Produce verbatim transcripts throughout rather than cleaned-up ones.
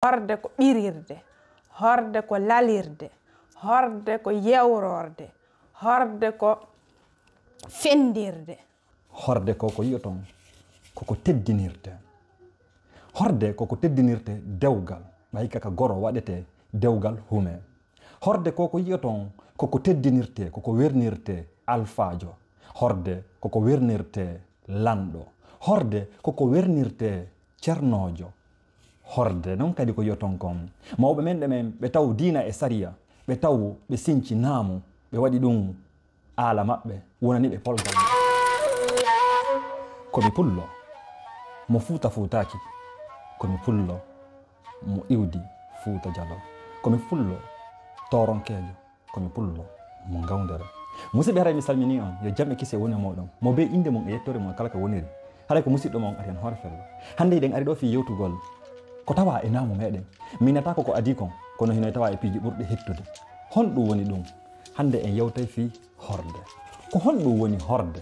Horde ko ɓirirde. Horde ko lalirde. Horde ko yewrorde. Horde ko fenndirde. Horde ko ko yi'oton, ko ko teddinirte. Horde ko ko teddinirte dewgal, ɓay ka ka goro waɗete dewgal hume. Horde ko ko yi'oton, ko ko teddinirte, ko ko wernirte alfaajo. Horde ko ko wernirte lanɗo. Horde ko ko wernirte cernoojo. Horde noon kadi ko yi'oton kon. Mawɓe men ɗe men, ɓe taw diina e sariya, ɓe taw ɓe sinci naamu, ɓe waɗi ɗum aala maɓɓe, wonani ɓe polgal maɓɓe. Ko mi pullo, mo Fuuta fuutaaki. Ko mi pullo, mo iwdi Fuuta Jalo. Ko mi pullo, tooronkeejo. Ko mi pullo, mo ngawndere. Musidɓe, haray mi salminii on, yo jam e kise woni e mooɗon. Mo bee innde mum e yettoore mum kala ko woniri. Haray ko musiɗɗo mon Ariyan Hoore Fello. Hannde eɗen ari ɗoo fii yewtugol ko tawaa e naamu meɗen. Mi innataako ko adii kon, kono hino e tawaa e piiji ɓurɗi hittude. Honɗum woni ɗum? Hannde en yewtay fii horde. Ko honɗum woni horde?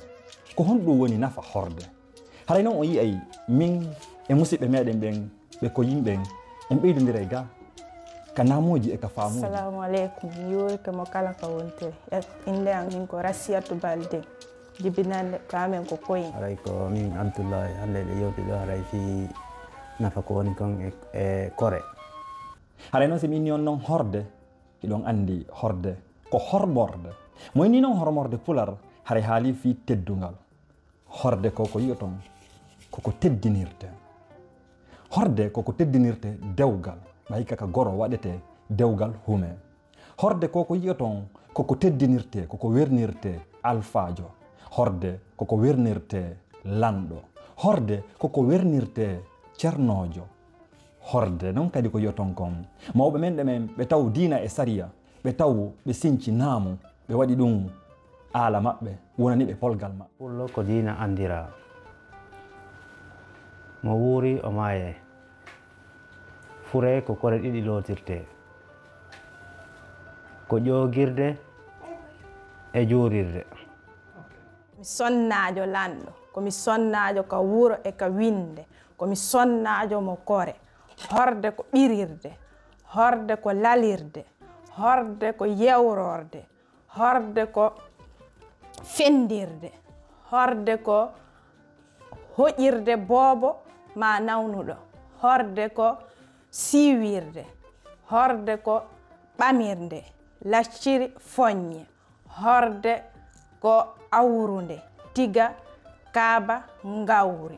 Ko honɗum woni nafa horde? Haray non on yi'ay min e musiɓɓe meɗen ɓen, ɓe ko yimɓe en, en ɓeydondiray ga ka naamuuji e ka faamuuji. Assalamu aleykum. Mi yuurike mo kala ka wontiri. Innde an min ko Rasiyatu Balde. Jibinannde ka amen ko koyin. Haray ko min Abdullahi, hannde eɗen yewti ɗoo haray fii nafa ko woni kon e, e kore. Haray non si mi inni on non horde, hiɗon anndi horde ko hormorde. Mo inni non hormorde pular, haray haali fii teddungal. Horde ko ko yi'oton, ko ko teddinirte. Horde ko ko teddinirte dewgal, ɓay ka ka goro waɗete dewgal hume. Horde ko ko yi'oton, ko ko teddinirte, ko ko wernirte alfaajo. Horde ko ko wernirte lanɗo. Horde ko ko wernirte cernoojo. Horde noon kadi ko yi'oton kon. Mawɓe men ɗe men, ɓe taw diina e sariya, ɓe taw ɓe sinci naamu, ɓe waɗi ɗum aala maɓɓe, wonani ɓe polgal maɓɓe. Pullo ko diina anndiraa. Mo wuuri o maayay. Furee ko kore ɗiɗi lootirtee. Ko ƴoogirde e juurirde. Mi sonnaajo lanɗo, ko mi sonnaajo ka wuro e ka winnde, ko mi sonnaajo mo kore. Horde ko ɓirirde, horde ko lalirde, horde ko yewrorde, horde ko fenndirde, horde ko hoƴirde boobo maa nawnuɗo, horde ko siiwirde, horde ko ɓamirde, lacciri foññe, horde ko awrunde, tiga, kaaba, ngawri.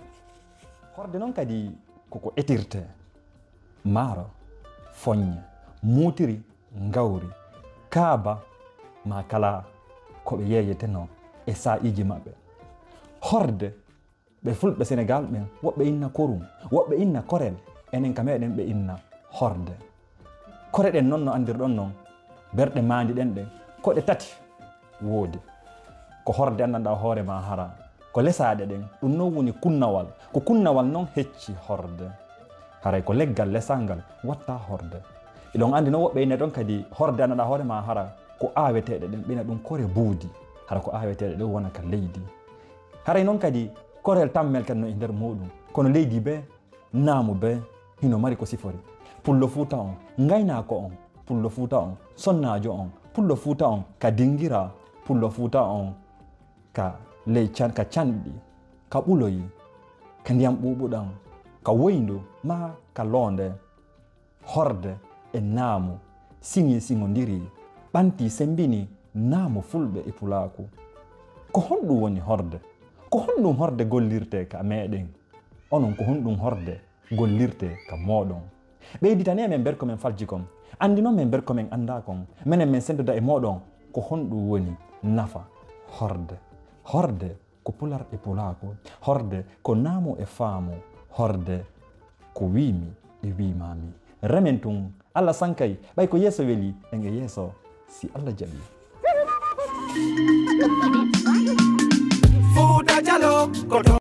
Horde noon kadi ko ko etirtee, maaro, foññe, muutiri, ngawri, kaaba, maa kala ko ɓe yeeyetenoo e saa'iiji maɓɓe. Horde Ɓe fulɓe Senegaal ɓen, woɓɓe inna korum, woɓɓe inna korel, enen ka meɗen ɓe inna horde. Kore ɗen non no anndirɗon non, berɗe maandi ɗen ɗen, ko ɗe tati woodi. Ko horde anndanɗaa hoore maa hara, ko lesaaɗe ɗen, ɗum non woni kunnawal, ko kunnawal non hecci horde. Haray ko leggal lesangal watta horde. Iɗon anndi non woɓɓe inna ɗon kadi horde anndanɗaa hoore maa hara, ko aaweteeɗe ɗen, ɓe inna ɗum kore buudi, hara ko aaweteeɗe ɗen wona ka leydi. Haray non kadi korel tammel kadi no e nder muuɗum. Kono leydi bee, naamu bee, hino mari ko sifori. Pullo Fuuta on, ngaynaako on, Pullo Fuuta on, sonnaajo on, Pullo Fuuta on, ka dingira, Pullo Fuuta on, ka ley can-, ka canɗi, ka ɓuloyi, ka ndiyam ɓuuɓuɗam, ka woyndu, maa ka loonde. Horde e naamu siŋii siŋondirii, ɓantii semmbinii naamu fulɓe e pulaaku. Ko honɗum woni horde? Ko honɗum horde gollirtee ka meɗen? Onon, ko honɗum horde gollirtee ka mooɗon? Ɓeyditanee men berko men falji kon. Anndinon men berko men anndaa kon. Menen men senndoda e mooɗon ko honɗum woni nafa horde. Horde ko pular e pulaaku. Horde ko naamu e faamu. Horde ko wiimi e wiimaami. Remen tun, Alla sankay, ɓay ko yeeso weli, en e yeeso, si Alla jaɓii. Fuuta Jaloo, ko to